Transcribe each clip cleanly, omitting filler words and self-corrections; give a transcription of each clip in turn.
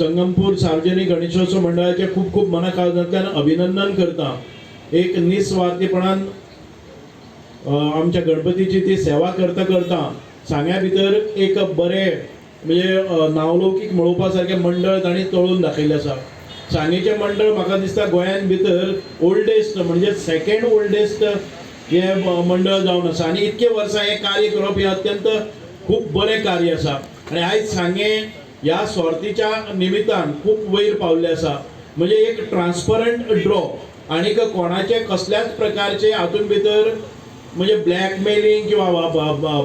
संगमपूर सार्वजनिक गणेशोत्सव मंडळाचे खूब खूब मनाकाळजांतल्यान अभिनंदन करता. एक निस्वार्थीपणान आमच्या गणपतीची ती सेवा करता करता सांग्या भितर एक बरें म्हणजे नांवलौकीक मेळोवपा सारकें मंडळ तांणी तळून दाखयलें आसा. सांगेचें मंडळ म्हाका दिसता गोंयान भितर ओल्डेस्ट म्हणजे सेकेंड ओल्डेस्ट हें मंडळ जावन आसा आनी इतके वर्सां हें कार्य करप हें अत्यंत खूब बरें कार्य आसा. आनी आयज सांगें ह्या सोर्तीच्या निमित्तान खूब वयर पावल्लें आसा. म्हणजे एक ट्रान्सपरंट ड्रॉ आनीक कोणाचे कसल्याच प्रकारचे हातून भितर म्हणजे ब्लॅकमेलिंग किंवा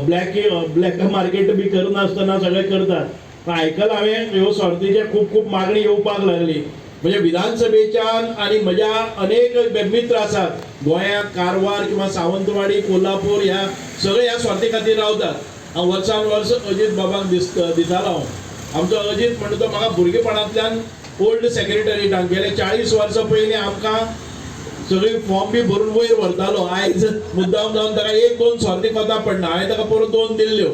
ब्लॅक ब्लॅक मार्केट बी करनासतना सगळें करतात. पण आयकलां हांवें ह्यो सोर्तीचे खूब खूब मागणी येवपाक लागली. म्हणजे विधानसभेच्यान आनी म्हज्या अनेक मित्र आसात गोंयांत, कारवार किंवा सावंतवाडी, कोल्हापूर ह्या सगळे ह्या सोर्ती खातीर रावतात. हांव वर्सान वर्स अजीत बाबांक दितालो. हांव आमचो अजीत म्हणटा तो म्हाका भुरगेपणांतल्यान ओल्ड सेक्रेटरी गेले 40 वर्सां पयलीं आमकां सगळी फॉर्म बी भरून वयर व्हरतालो. आयज मुद्दाम जावन ताका एक दोन सोर्ती कोता पडना. हांवें ताका परत 2 दिल्ल्यो.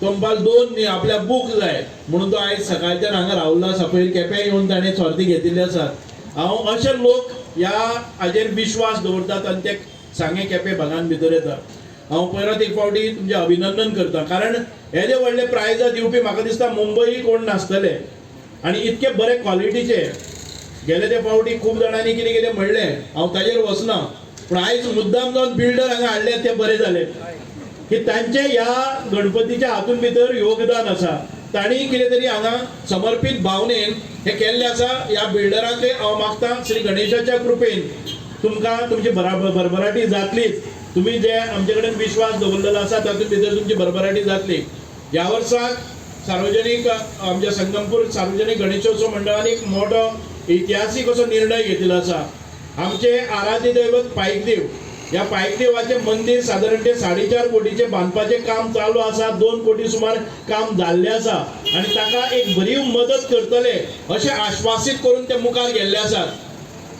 तो म्हणपाक 2 न्ही आपल्याक बूक जाय म्हणून तो आयज सकाळच्यान हांगा रावल्लो आसा. पयलीं केप्यां येवन ताणें सोर्ती घेतिल्ली आसात. हांव अशे लोक ह्या हाजेर विश्वास दवरतात आनी ते सांगें केपें भागान भितर येतात. हांव परत एक फावटी तुमचें अभिनंदन करता, कारण येदे व्हडले प्रायजां दिवपी म्हाका दिसता मुंबई कोण नासतले आनी इतके बरे क्वॉलिटीचे. गेले ते फावटी खूब जाणांनी कितें कितें म्हणलें, हांव ताजेर वचना, पूण आयज मुद्दाम जावन बिल्डर हांगा हाडले ते बरें जालें की तांचें ह्या गणपतीच्या हातून भितर योगदान आसा. तांणी कितें तरी हांगा समर्पीत भावनेन हें केल्लें आसा. ह्या बिल्डरांकय हांव मागता श्री गणेशाच्या कृपेन तुमकां तुमची भरभराटी जातलीच. तुमी जे आमचे कडेन विश्वास दवरलेलो आसा तातूंत भितर तुमची भरभराटी जातली. ह्या वर्साक सार्वजनीक आमच्या संगमपूर सार्वजनीक गणेशोत्सव मंडळान एक मोठो इतिहासीक असो निर्णय घेतिल्लो आसा. आमचे आराध्य दैवत पायकदेव, ह्या पायकदेवाचें मंदीर सादारण ते 4.5 कोटीचें बांदपाचें काम चालू आसा. 2 कोटी सुमार काम जाल्लें आसा आनी ताका एक भरीव मदत करतले अशें आश्वासीत करून ते मुखार गेल्ले आसात.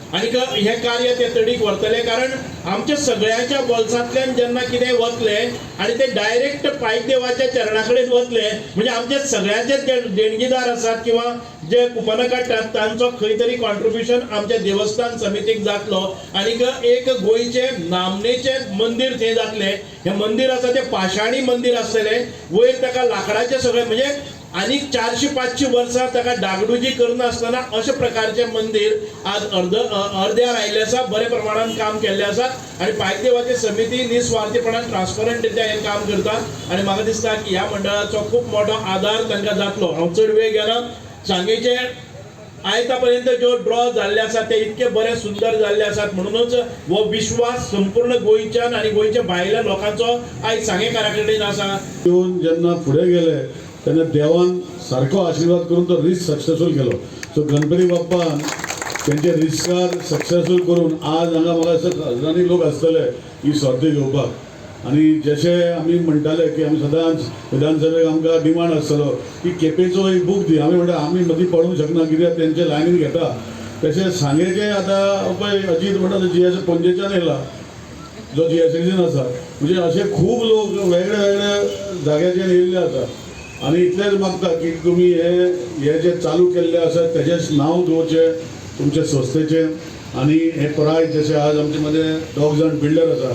आनी हें कार्य ते तडीक व्हरतले, कारण आमच्या सगळ्यांच्या बोल्सांतल्यान जेन्ना कितें वतलें आनी ते डायरेक्ट पायकदेवाच्या चरणा कडेन वतलें म्हणजे आमचे सगळ्यांचे जे देणगीदार आसात किंवा जे कुपनां काडटात तांचो खंय तरी कॉन्ट्रिब्युशन आमच्या देवस्थान समितीक जातलो आनीक एक गोंयचें नामनेचें मंदीर थंय जातलें. हें मंदीर आसा तें पाशाणी मंदीर आसतलें. वयर ताका लांकडाचें सगळें म्हणजे आनीक 400-500 वर्सां ताका डागडुजी करनासतना अशा प्रकारचें मंदीर आज अर्द्यार आयिल्लें आसा. बऱ्या प्रमाणान काम केल्लें आसा आनी पायकदेवाची समिती निस्वार्थीपणान ट्रान्सपरंट रित्या हें काम करता आनी म्हाका दिसता की ह्या मंडळाचो खूब मोठो आदार तांकां जातलो. हांव चड वेळ घेना. सांगेचे आयता पर्यंत ज्यो ड्रॉ जाल्ले आसात ते इतके बरे सुंदर जाल्ले आसात, म्हणूनच हो विश्वास संपूर्ण गोंयच्यान आनी गोंयच्या भायल्या लोकांचो आयज सांगेकारा कडेन आसा. येवन जेन्ना फुडें गेले तेन्ना देवान सारको आशिर्वाद करून तो रिस्क सक्सेसफूल केलो. सो गणपती बाप्पान तेंचे रिस्कार सक्सेसफूल करून आज हांगा म्हाका दिसता हजारांनी लोक आसतले ही सर्ती घेवपाक. आनी जशे आमी म्हणटाले की आमी सदांच विधानसभेक आमकां डिमांड आसतलो की केपेचो एक बूक दी, आमी म्हणटा आमी मदीं पडूंक शकना कित्याक तेंचे लायनीन घेता. तशें सांगेचे आतां पळय अजीत म्हणटा जी एस पणजेच्यान येयला जो जी एस एसीन आसा, म्हणजे असे खूब लोक वेगळे वेगळे जाग्याचेर येयल्ले आसा. आनी इतलेंच मागता की तुमी हे हे जे चालू केल्ले आसा तेजेच नांव दवरचें तुमचे संस्थेचें. आनी हे प्रायज जशे आज आमचे मदें दोग जाण बिल्डर आसा,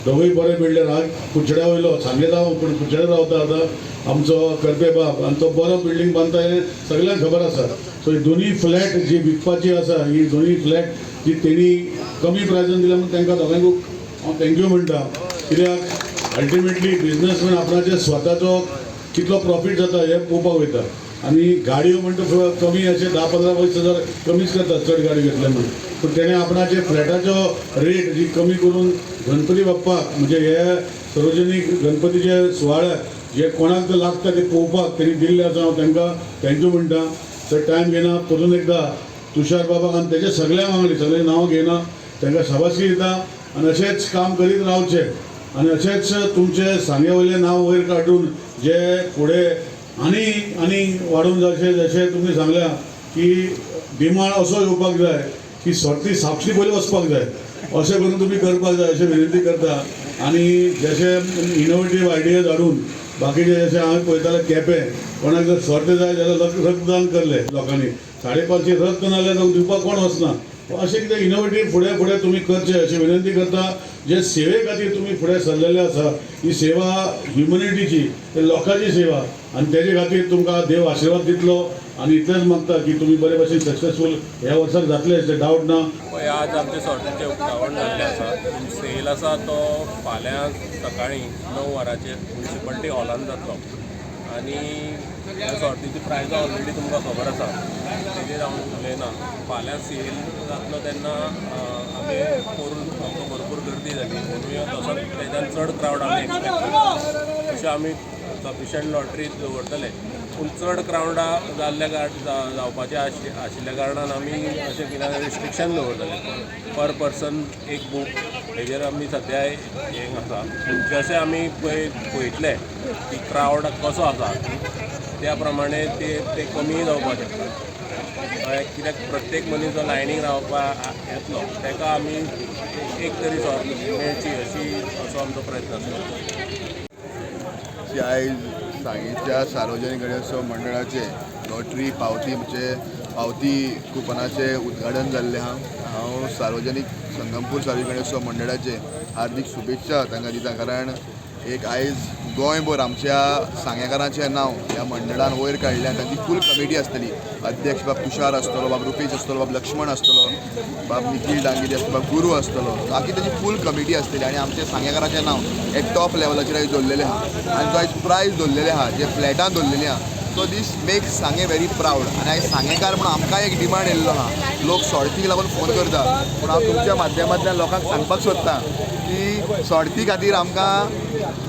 दोगूय बरे बिल्डर. हांव कुडचड्या वयलो, सांगे जावं पूण कुडचड्या रावता आतां आमचो करपे बाब, आनी तो बरो बिल्डींग बांदता हें सगल्यांक खबर आसा. सो ही दोनी फ्लॅट जी विकपाची आसा, ही दोनी फ्लॅट जी तेणी कमी प्रायजान दिल्या म्हणून तांकां दोगांयकूय हांव thank you म्हणटा. कित्याक अल्टिमेटली बिजनसमॅन आपणाचे स्वताचो कितलो प्रॉफीट जाता हें पळोवपाक वयता. आनी गाडयो म्हणटा कमी अशें 10-15-20 हजार कमीच करतात चड गाडी घेतले म्हणून, पूण तेणें आपणाचे फ्लॅटाचो रेट जी कमी करून गणपती बाप्पाक म्हणजे हे सार्वजनीक गणपतीचे सुवाळ्याक जे कोणाक तर लागता ते पळोवपाक तेणी दिल्लें आसा, हांव तांकां thank you म्हणटा. तर टायम घेना, परतून एकदां तुषार बाबाक आनी तेजे सगळ्या वांगडी सगळीं नांवां घेयना तांकां शाबासकी दिता. आनी अशेंच काम करीत रावचें आनी अशेंच तुमचे सांगे वयलें नांव वयर काडून जे फुडें आनी आनी वाडोवन जावचें. जशें तुमी सांगल्या की डिमांड असो येवपाक जाय की सर्ती सापशी पयलीं वचपाक जाय, अशें करून तुमी करपाक जाय अशें विनंती करता. आनी जशें इनोवेटीव आयडियाज हाडून बाकीचे जशें हांवें पळयतालें केपें कोणाक जर सर्त जाय जाल्यार रक्तदान करले लोकांनी, 550 रद्द नाल्यार दिवपाक कोण वचना. अशें कितें इनोवेटीव फुडें फुडें तुमी करचें अशें विनंती करता. जे सेवे खातीर तुमी फुडें सरलेले आसा, ही सेवा ह्युमनिटीची, लोकांची सेवा, आनी तेजे खातीर तुमकां देव आशिर्वाद दितलो. आनी इतलेंच मागता की तुमी बरे भशेन सक्सेसफूल ह्या वर्साक जातले अशें डावट ना. पळय, आज आमच्या सॉर्टीचें उक्तावण जाल्लें आसा. सेल आसा तो फाल्यां सकाळीं 9 वरांचेर मुन्सिपालिटी हॉलान जातलो आनी ह्या सॉर्टीची प्रायजां ऑलरेडी तुमकां खबर आसा, तेजेर हांव उलयना. फाल्यां सेल जातलो तेन्ना आमी पोरून आमकां भरपूर गर्दी जाली, अंदूय तसो तेज्यान चड क्रावड आमी एक्सपेक्ट करता. तशें आमी सफिशंट लॉटरी दवरतले, पूण चड क्रावडा जाल्ल्या जावपाचें आशिल्ल्या कारणान आमी अशें कितें रिस्ट्रिक्शन दवरतले, पर पर्सन एक बूक हेजेर आमी सद्या हें आसा. जशें आमी पळय पळयतले की क्रावड कसो आसा त्या प्रमाणे ते ते कमी जावपाक शकता. कळ्ळें? कित्याक प्रत्येक मनीस जो लायनीक रावपाक येतलो ताका आमी एक तरी सॉर्त मेळची अशी असो आमचो प्रयत्न आसतलो. की आयज सांगेच्या सार्वजनीक गणेशोत्सव मंडळाचे लॉटरी पावती म्हणजे पावती कुपनाचें उद्घाटन जाल्लें आहा. हांव सार्वजनीक संगमपूर सार्वजनीक गणेशोत्सव मंडळाचे हार्दीक शुभेच्छा तांकां दिता, कारण एक आयज गोंयभर आमच्या सांगेकारांचें नांव ह्या मंडळान वयर काडलें. तांची फूल कमिटी आसतली, अध्यक्ष बाब तुषार आसतलो, बाब रुपेश आसतलो, बाब लक्ष्मण आसतलो, बाब निखील डांगिरी आसतलो, बाब गुरू आसतलो, बाकी ताची फूल कमिटी आसतली. आनी आमच्या सांगेकाराचें नांव हे टॉप लेवलाचेर आयज दवरलेलें आहा आनी जो आयज प्रायज दवरलेलें आहा, जे फ्लॅटां दवरलेलीं आहा, so this makes Sanguem very proud. आनी आयज सांगेकार म्हणून आमकांय एक डिमांड येयल्लो आहा, लोक सॉर्तीक लागून फोन करता, पूण हांव तुमच्या माध्यमांतल्यान लोकांक सांगपाक सोदता की सॉर्ती खातीर आमकां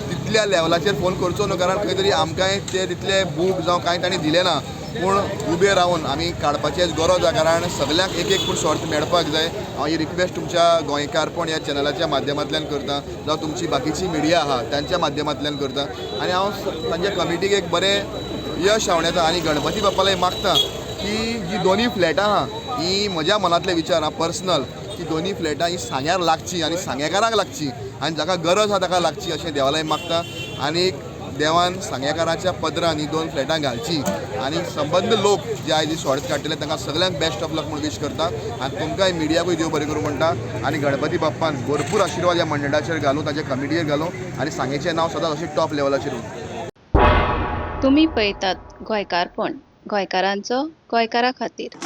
तितल्या लेवलाचेर फोन करचो न्हू, कारण खंय तरी आमकांय ते तितले बूक जावं कांय तांणी दिलें ना, पूण उबे रावन आमी काडपाची आयज गरज आहा, कारण सगल्यांक एक एक पूण सॉर्त मेळपाक जाय. हांव ही रिक्वेस्ट तुमच्या गोंयकारपण ह्या चॅनलाच्या माध्यमांतल्यान करता, जावं तुमची बाकीची मिडिया आहा तांच्या माध्यमांतल्यान करता. आनी हांव तांच्या कमिटीक एक बरें यश आंवडेता आनी गणपती बाप्पालाय मागता की जी दोनूय फ्लॅटां आहा ही म्हज्या मनांतले विचार आहा पर्सनल, की दोनूय फ्लॅटां ही सांग्यार लागची आनी सांगेकारांक लागची आनी जाका गरज आहा ताका लागची अशें देवालाय मागता. आनी देवान सांगेकाराच्या पदरान ही दोन फ्लॅटां घालची आनी संबंद लोक जे आयज ही सॉर्त काडटले तांकां सगल्यांक बेस्ट ऑफ लक म्हूण वीश करता. आनी तुमकांय मिडियाकूय देव बरें करूं म्हणटा आनी गणपती बाप्पान भरपूर आशिर्वाद ह्या मंडळाचेर घालूं, ताच्या कमिटीचेर घालूं आनी सांगेचें नांव सदांच अशें टॉप लेवलाचेर उरूं. तुमी पळयतात गोंयकारपण, गोंयकारांचो गोंयकारा खातीर.